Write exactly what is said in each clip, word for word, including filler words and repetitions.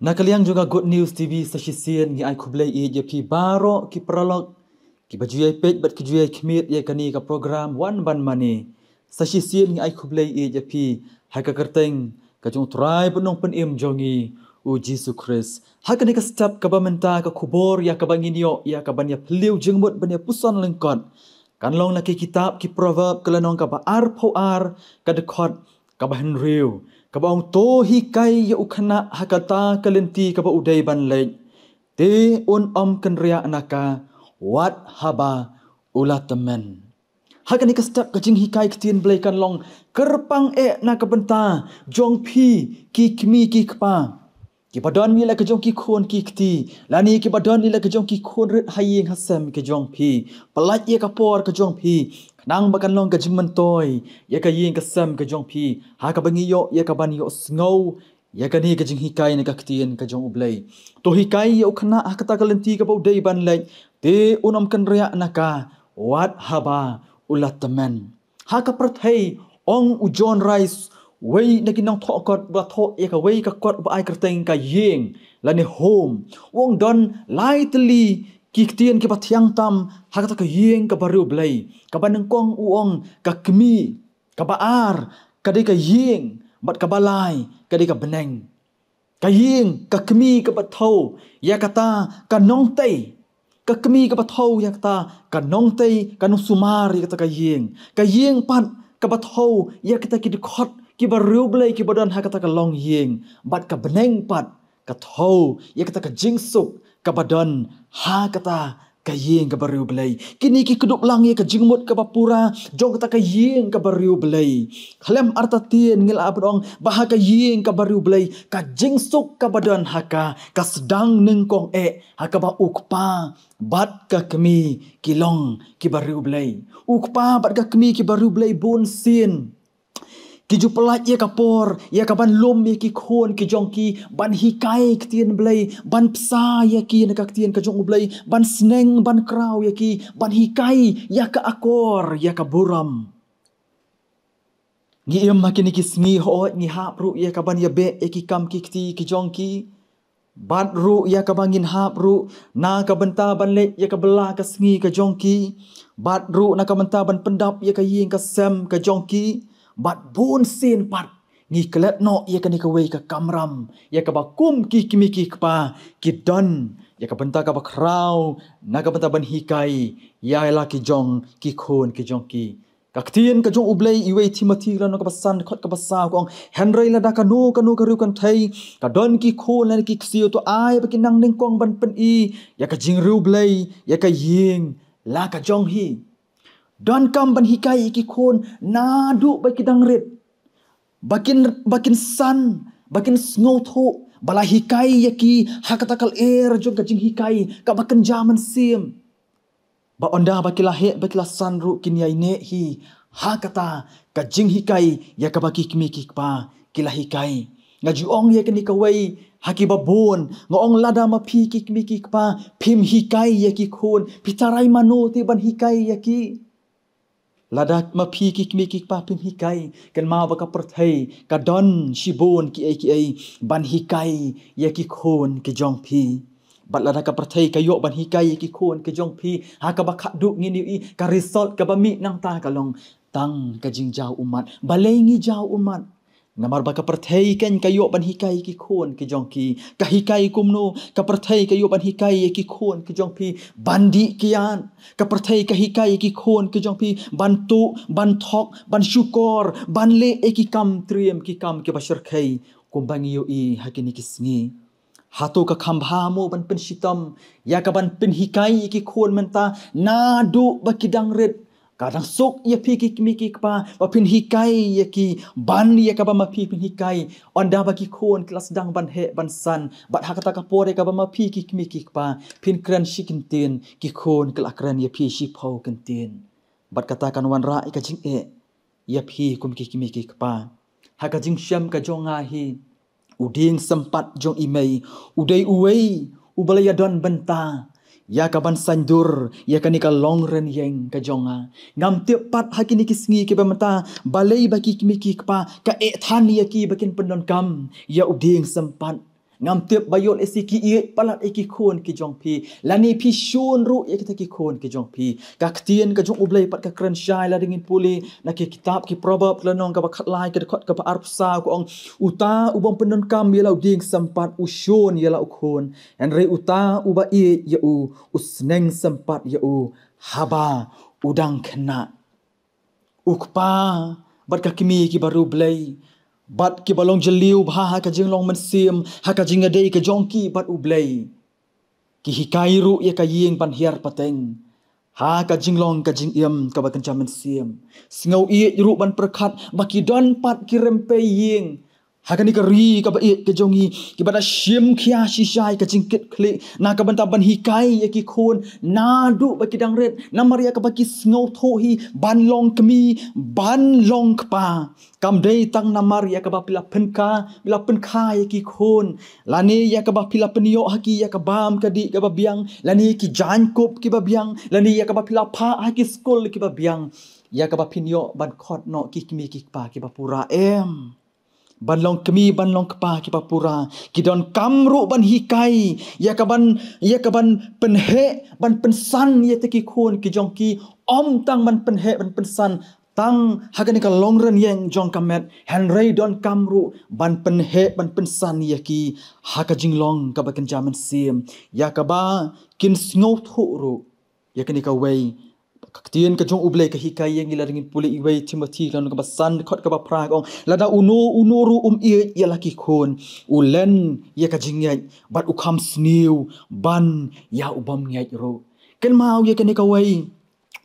Na ka liang jong ka Good News T V sa shisien ngi ai khublei ïa phi baroh ki paralok kiba ju ïai peit bad ki ju ïai khmih ïa kane ka program Wan Ban Mane. Sa shisien ngi ai khublei ïa phi ha ka kyrteng ka jong u Trai bad Nongpynim jong ngi u Jisu Khrist. Ha kane ka step kaba mynta ka khubor ïa kaba ngin ïoh ïa kaban ïa phylliew jingmut ban ïa puson lyngkot kan long na ki kitab ki Proverb ka lynnong kaba arphew ar ka dkhot kaba hynriew kaba ong, to hikai ïa u khynnah ha kata ka lynti kaba u dei ban leit, te un ym kynriah na ka wat haba u la tymmen. Ha kane ka step ka jinghikai ktien Blei kan long, kyrpang eh na ka bynta jong phi ki kmie ki kpa kiba don ïa la ka jong ki khun ki kti, lane kiba don ïa la ka jong ki khun rit ha ïing ha sem ka jong phi. Pyllait ïa ka por ka jong phi khnang ba kan long ka jingmyntoi ïa ka ïing ka sem ka jong phi ha kaba ngi ïoh ïa kaban ïohsngew ïa kane ka jinghikai na ka ktien ka jong U Blei. To hikai ïa u khynnah ha kata ka lynti kaba u dei ban leit, te un ym kynriah na ka wat haba u la tymmen. Ha ka pyrthei, ong u John Rice, wei na ki nongthoh kot ba thoh ïa kawei ka kot ba ai kyrteng ka ïing lane home, u ong don lai tylli ki ktien kiba thiang tam ha kata ka ïing kaba riewblei. Kaba nyngkong u ong ka kmie, kaba ar ka dei ka ïing, bad kaba lai ka dei ka bneng. Ka ïing, ka kmie kaba thew ïa kata ka nongtei. Ka kmie kaba thew ïa kata ka nongtei, ka nongsumar ïa kata ka ïing. Ka ïing pat kaba thew ïa kita ki dkhot kiba riewblei kiba don ha kata ka longïing. Bad ka bneng pat ka thew ïa kata ka jingsuk kaba don ha kata ka ïing kaba riewblei. Kine ki kdup lang ïa ka jingmut kaba pura jong kata ka ïing kaba riewblei. Khlem artatien ngi lah ban ong ba ha ka ïing kaba riewblei ka jingsuk kaba don ha ka ka sdang nyngkong eh ha kaba u kpa bad ka kmie ki long kiba riewblei. U kpa bad ka kmie kiba riewblei bun sien ki ju pyllait ïa ka por ïa kaban lum ïa ki khun ki jong ki, ban hikai ktien Blei, ban bsa ïa ki na ka ktien ka jong U Blei, ban sneng ban kraw ïa ki, ban hikai ïa ka akor ïa ka burom. Ngi im ha kine ki sngi, hooid ngi hap ruh ïa kaban ïa beh ïa ki kam ki kti ki jong ki. Bad ruh ïa kaba ngin hap ruh na ka bynta ban leit ïa ka bylla ka sngi ka jong ki. Bad ruh na ka bynta ban pyndap ïa ka ïing ka sem ka jong ki. Bad bun sien pat ngi klet noh ïa kane kawei ka kamram ïa kaba kum ki kmie ki kpa ki don ïa ka bynta kaba khraw na ka bynta ban hikai ïa la ki jong ki khun ki jong ki. Ka ktien ka jong U Blei, i wei Timothi ka lynnong kaba san, dkhot kaba saw ka ong, hynrei lada kano kano ka riewkynthei ka don ki khun lane ki ksiew, to ai ba kin nang nyngkong ban pyni ïa ka jingriewblei ïa ka ïing la ka jong hi. Donkam ban hikai ïa ki khun naduh ba ki dang rit, ba kin, ba kin san, ba kin sngewthuh, ba la hikai ïa ki ha kata ka lyer jong ka jinghikai kaba kynja mynsiem. Ba ynda ba ki la heh ba ki la san ruh kin ïai neh hi ha kata ka jinghikai ïa kaba ki kmie ki kpa ki la hikai. Nga ju ong ïa kane kawei ha kiba bun, nga ong lada ma phi ki kmie ki kpa phim hikai ïa ki khun, phi tharai mano te ban hikai ïa ki? Lada ma phi ki kmie ki kpa phim hikai, kynmaw ba ka pyrthei ka don shibun kiei kiei ban hikai ïa ki khun ki jong phi. Bad lada ka pyrthei ka ïoh ban hikai ïa ki khun ki jong phi ha kaba khatduh, ngin ïohi ka result kaba mih nangta ka long tang ka jingjaw ummat. Balei ngi jaw ummat? Namar ba ka pyrthei kan ka ïoh ban hikai ïa ki khun ki jong ki, ka hikai kumno? Ka pyrthei ka ïoh ban hikai ïa ki khun ki jong phi ban dih kiad. Ka pyrthei ka hikai ïa ki khun ki jong phi ban tuh, ban thok, ban shukor, ban leh ïa ki kam triem, ki kam kiba shyrkhei, kumba ngi ïohi ha kine ki sngi. Hato ka kham bha mo ban pynshitom ïa kaban pynhikai ïa ki khun mynta naduh ba ki dang rit? Ka dang suk ïa phi ki kmie ki kpa ba phin hikai ïa ki ban ïa kaba ma phi phin hikai, ynda ba ki khun ki la sdang ban heh ban san. Bad ha kata ka por ïa kaba ma phi ki kmie ki kpa phin kren shi kyntien, ki khun ki la kren ïa phi shiphew kyntien. Bad kata kan wanrah ïa ka jingeh ïa phi kum ki kmie ki kpa. Ha ka jingshem ka jong nga hi, u dieng sympat jong i mei u dei uwei uba la ïadon bynta ïa kaban saiñdur ïa kane ka longrynieng ka jong nga. Ngam tip pat ha kine ki sngi kiba mynta balei ba ki kmie ki kpa ka eh than ïa ki ba kin pyndonkam ïa u dieng sympat. Ngam tip ba ïoh lehse ki ïeit palat ïa ki khun ki jong phi, lane phi shun ruh ïa kita ki khun ki jong phi. Ka ktien ka jong U Blei pat ka kren shai, lada ngin pule na ki kitab ki Proverb, ka lynnong kaba khatlai, ka dkhot kaba arphew saw, ka ong, uta u bym pyndonkam ïa la u dieng sympat u shun ïa la u khun, hynrei uta uba ïeit ïa u, u sneng sympat ïa u haba u dang khynnah. U kpa bad ka kmie kiba riewblei bad kiba long jylliew bha ha ka jinglong mynsiem, ha ka jingïadei ka jong ki bad U Blei, ki hikai ruh ïa ka ïing ban hiar pateng ha ka jinglong ka jingim kaba kynja mynsiem. Sngewbha ruh ban pyrkhat ba ki don pat ki rympei ïing ha kane ka ri kaba ïeit ka jong ngi, kiba da shim khia shisha ïa ka jingkitkhlieh na ka bynta ban hikai ïa ki khun, naduh ba ki dang rit, namar ïa kaba ki sngewthuh hi ban long kmie, ban long kpa. Kam dei tang namar ïa kaba phi la pynkha, phi la pynkha ïa ki khun, lane ïa kaba phi la pynïoh ha ki ïa ka bam ka dih kaba biang, lane ki jaiñkup kiba biang, lane ïa kaba phi la phah ha ki skul kiba biang, ïa kaba phin ïoh ban khot noh ki kmie ki kpa kiba pura, em. Ban long kmie, ban long kpa kiba pura, ki donkam ruh ban hikai ïa ka ban, ïa ka ban pynheh, ban pynsan ïa kita ki khun ki jong ki. Ym tang ban pynheh, ban pynsan tang ha kane ka longrynieng jong ka met, hynrei donkam ruh ban pynheh, ban pynsan ïa ki ha ka jinglong kaba kynja mynsiem, ïa kaba kin sngewthuh ruh ïa kane kawei. Ka ktien ka jong U Blei ka hikai ïa ngi, lada ngin pule Iwei Timothi, ka lynnong kaba san, dkhot kaba phra, ka ong, lada uno uno ruh um ïeit ïa la ki khun, u len ïa ka jingngeit bad u kham sniew ban ïa u bym ngeit ruh. Kynmaw ïa kane kawei.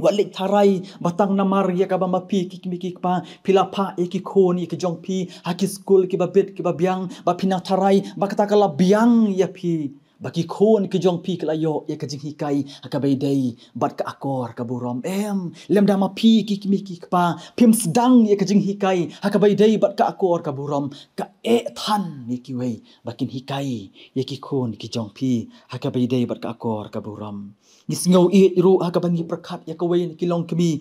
Wat leit tharai ba tang namar ïa kaba ma phi ki kmie ki kpa, phi la phah ïa ki khun ïa ki jong phi ha ki skul kiba bit kiba biang, ba phin nang tharai ba kata ka la biang ïa phi, ba ki khun ki jong phi ki la ïoh ïa ka jinghikai ha kaba ïadei bad ka akor ka burom. Em, lymda ma phi ki kmie ki kpa phim sdang ïa ka jinghikai ha kaba ïadei bad ka akor ka burom, ka eh than ïa kiwei ba kin hikai ïa ki khun ki jong phi ha kaba ïadei bad ka akor ka burom. Ngi sngewbha ruh ha kaba ngi pyrkhat ïa kawei na ki longkmie,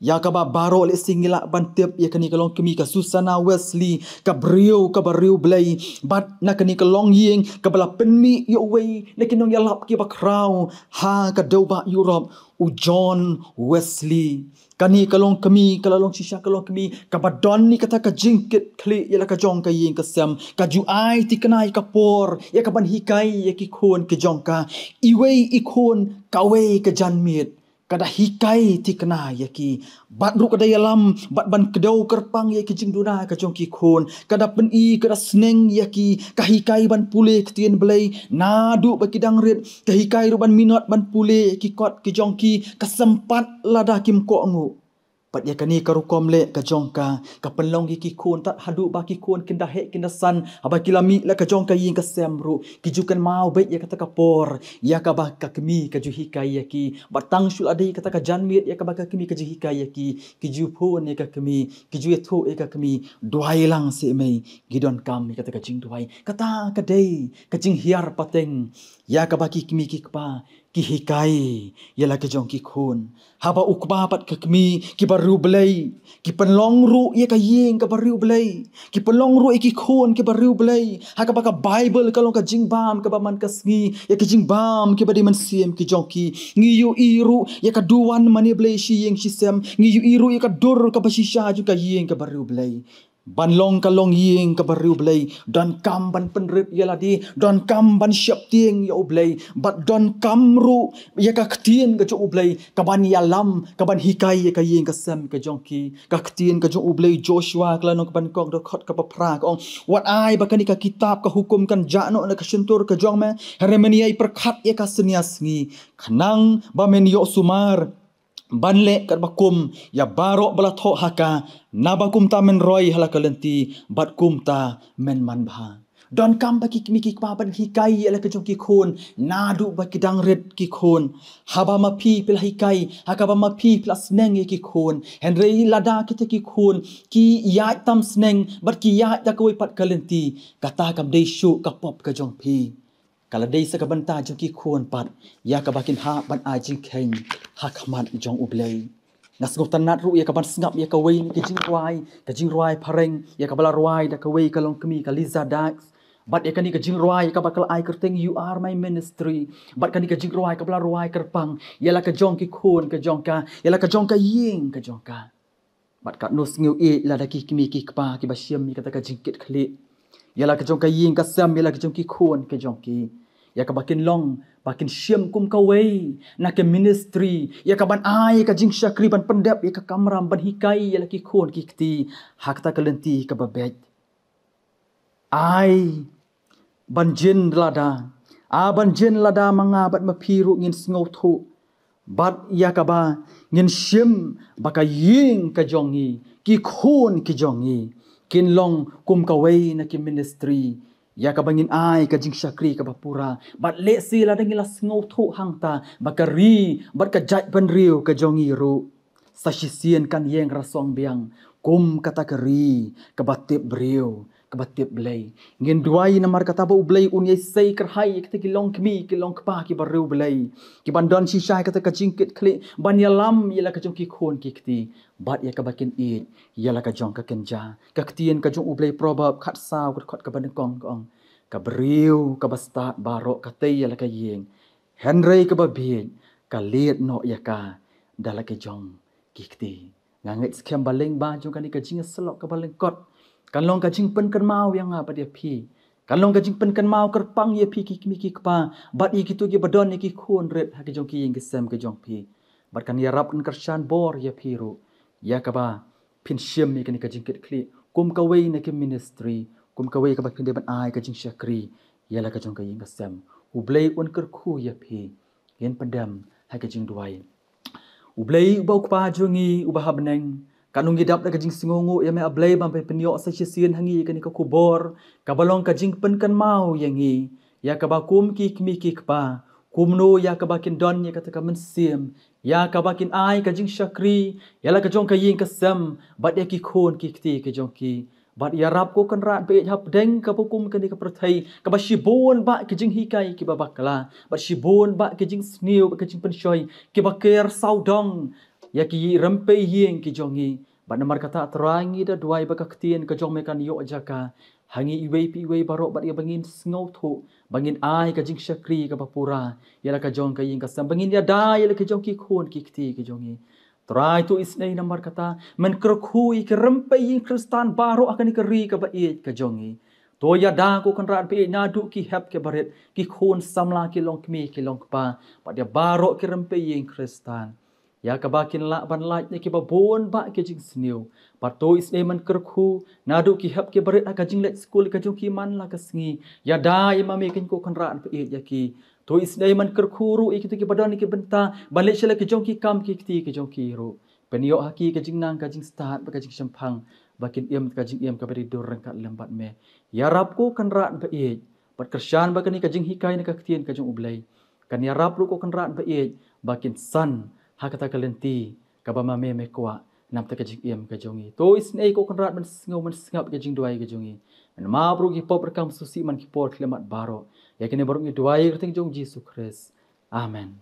ïa kaba baroh lehse ngi lah ban tip ïa kane ka longkmie ka Susanna Wesley, ka briew kaba riewblei. Bad na kane ka longïing kaba la pynmih ïa uwei na ki nongïalap kiba khraw ha ka dewbah Europe, u John Wesley. Kane ka longkmie ka la long shisha ka longkmie kaba don ïa kata ka jingkitkhlieh ïa la ka jong ka ïing ka sem. Ka ju ai thikna ïa ka por ïa ka ban hikai ïa ki khun ki jong ka. Iwei i khun kawei ka janmiet, ka da hikai thikna ïa ki. Bad ruh ka da ïalam bad ban kdew kyrpang ïa ki jingduna ka jong ki khun. Ka da pyni, ka da sneng ïa ki, ka hikai ban pule ktien Blei naduh ba ki dang rit, ka hikai ruh ban minot ban pule ki kot ki jong ki, ka sympat lada kim kohnguh. Bad ïa kane ka rukom leh ka jong ka, ka pynlong ïa ki khun tad haduh ba ki khun kin da heh kin da san, haba ki la mih la ka jong ka ïing ka sem ruh, ki ju kynmaw beit ïa kata ka por ïa kaba ka kmie ka ju hikai ïa ki. Bad tang shu la dei kata ka janmiet ïa kaba ka kmie ka ju hikai ïa ki, ki ju phone ïa ka kmie, ki ju ïathuh ïa ka kmie, duwai lang seh mei, ngi donkam ïa kata ka jingduwai. Kata ka dei ka jinghiar pateng ïa kaba ki kmie ki kpa ki hikai ïa la ka jong ki khun. Haba u kpa bad ka kmie kiba riewblei ki pynlong ruh ïa ka ïing kaba riewblei, ki pynlong ruh ïa ki khun kiba riewblei. Ha kaba ka Baibl ka long ka jingbam kaba man ka sngi ïa ki jingbam kiba dei mynsiem ki jong ki. Ngi ïohi ruh ïa ka duwan mane Blei shi ïing shi sem. Ngi ïohi ruh ïa ka dur kaba shisha jong ka ïing kaba riewblei. Ban long ka longïing kaba riewblei, donkam ban pynrit ïa lade, donkam ban sheptieng ïa U Blei, bad donkam ruh ïa ka ktien ka jong U Blei ka ban ïalam, ka ban hikai ïa ka ïing ka sem ka jong ki. Ka ktien ka jong U Blei, Joshua ka lynnong kaba nyngkong, dkhot kaba phra, ka ong, wat ai ba kane ka kitab ka hukum kan jah noh na ka shyntur ka jong me, hynrei men ïai pyrkhat ïa ka synñia sngi, khnang ba men ïoh sumar ban leh katba kum ïa baroh ba la thoh ha ka, naba kumta men roi ha la ka lynti, bad kumta men manbha. Donkam ba ki kmie ki kpa ban hikai ïa la ka jong ki khun naduh ba ki dang rit ki khun. Haba ma phi phi la hikai, ha kaba ma phi phi la sneng ïa ki khun, hynrei lada kita ki khun ki ïaid tam sneng bad ki ïaid da kawei pat ka lynti, kata kam dei shuh ka pop ka jong phi. Ka la dei sa ka bynta jong ki khun pat ïa kaba kin hap ban ai jingkheiñ ha khmat jong U Blei. Nga sngewtynnat ruh ïa ka ban sngap ïa kawei na ki jingrwai, ka jingrwai phareng ïa kaba la rwai da kawei ka longkmie, ka Liza Dykes. Bad ïa kane ka jingrwai kaba ka la ai kyrteng You Are My Ministry. Bad kane ka jingrwai kaba la rwai kyrpang ïa la ka jong ki khun ka jong ka, ïa la ka jong ka ïing ka jong ka. Bad katno sngew ïeit lada ki kmie ki kpa kiba shim ïa kata ka jingkit khlieh ïa la ka jong ka ïing ka sem, ïa la ka jong ki khun ka jong ki, ïa kaba kin long ba kin shim kum kawei na ka ministry, ïa kaban ai ka jingshakri ban pyndep ïa ka kamram, ban hikai ïa la ki khun ki kti ha kata ka lynti kaba beit. Ai ban jin lada, a ban jin lada ma nga bad ma phi ruh ngin sngewthuh bad ïa kaba ngin shim ba ka ïing ka jong ngi, ki khun ki jong ngi kin long kum kawei na ki ministry, ïa kaba ngin ai ka jingshakri kaba pura. Bad lehse lada ngi la sngewthuh hangta ba ka ri bad ka jaitbynriew ka jong ngi ruh sa shisien kan ïeng rasong biang kum kata ka ri kaba tip briew, kaba tip Blei. Ngin duwai namar kata ba U Blei un ïai sei kyrhai ïa kita ki longkmie ki longkpa kiba riewblei, kiban don shisha ïa kata ka jingkit khlieh ban ïalam ïa la ka jong ki khun ki kti bad ïa kaba kin ïeit ïa la ka jong ka kynja. Ka ktien ka jong U Blei, Proverb khatsaw, ka dkhot kaba nyngkong ka ong, ka briew kaba stad baroh ka tei ïa la ka ïing, hynrei kaba bieit ka lied noh ïa ka da la ka jong ki kti. Nga ngeit skhem ba lyngba jong kane ka jingïasyllok kaba lyngkot kan long ka jingpynkynmaw ïa nga bad ïa phi, kan long ka jingpynkynmaw kyrpang ïa phi ki kmie ki kpa bad ïa kito kiba don ïa ki khun rit ha ka jong ki ïing ki sem ka jong phi. Bad kan ïarap, kan kyrshan bor ïa phi ruh ïa kaba phin shim ïa kane ka jingkit khlieh kum kawei na ki ministry, kum kawei kaba phin dei ban ai ka jingshakri ïa la ka jong ka ïing ka sem. U Blei un kyrkhu ïa phi. Ngin pyndem ha ka jingduwai. U Blei uba U Kpa jong ngi uba ha bneng, katno ngi dap da ka jingsngewnguh ïa me A Blei ba me pynïoh sa shisien ha ngi ïa kane ka khubor kaba long ka jingpynkynmaw ïa ngi ïa kaba kum ki kmie ki kpa, kumno ïa kaba kin don ïa kata ka mynsiem ïa kaba kin ai ka jingshakri ïa la ka jong ka ïing ka sem bad ïa ki khun ki kti ka jong ki. Bad ïarap ko Kynrad ba ïeit, hapdeng kaba kum kane ka pyrthei kaba shibun bah ki jinghikai kiba bakla, bad shibun bah ki jingsniew bad ki jingpynshoi kiba ker sawdong ïa ki rympei ïing ki jong ngi. Bad namar kata Trai ngi da duwai ba ka ktien ka jong me kan ïoh jaka ha ngi iwei pa iwei baroh bad ïa ba ngin sngewthuh ba ngin ai ka jingshakri kaba pura ïa la ka jong ka ïing ka sem, ba ngin ïada ïa la ka jong ki khun ki kti ki jong ngi. Trai to isynei namar kata men kyrkhu ïa ki rympei ïing Khristan baroh ha kane ka ri kaba ïeit ka jong ngi. To ïada ko Kynrad ba ïeit naduh ki hep ki barit, ki khun samla, ki longkmie ki longkpa, bad ïa baroh ki rympei ïing Khristan ïa kaba kin lah ban lait na kiba bun bah ki jingsniew. Bad to isynei men kyrkhu naduh ki hep ki barit ha ka jingleit skul ka jong ki man la ka sngi. Ïada ïa ma me keiñ ko Kynrad ba ïeit ïa ki. To isynei men kyrkhu ruh ïa kito kiba don ïa ki bynta ban leit sha la ki jong ki kam ki kti ki jong ki ruh. Pynïoh ha ki ka jingnang ka jingstad bad ka jingshemphang ba kin im ka jingim kaba dei dur ryngkat lem bad me. Ïarap ko Kynrad ba ïeit bad kyrshan ba kane ka jinghikai na ka ktien ka jong U Blei kan ïarap ruh ko Kynrad ba ïeit ba kin san ha kata ka lynti kaba ma me me kwah na bynta ka jingim ka jong ngi. To isynei ko Kynrad men sngew men sngap ka jingduwai ka jong ngi. Men map ruh ki pop ryngkat sngewsih man ki por khyllipmat baroh. Ïa kine baroh ngi duwai ha ka kyrteng jong U Jisu Khrist. Amen.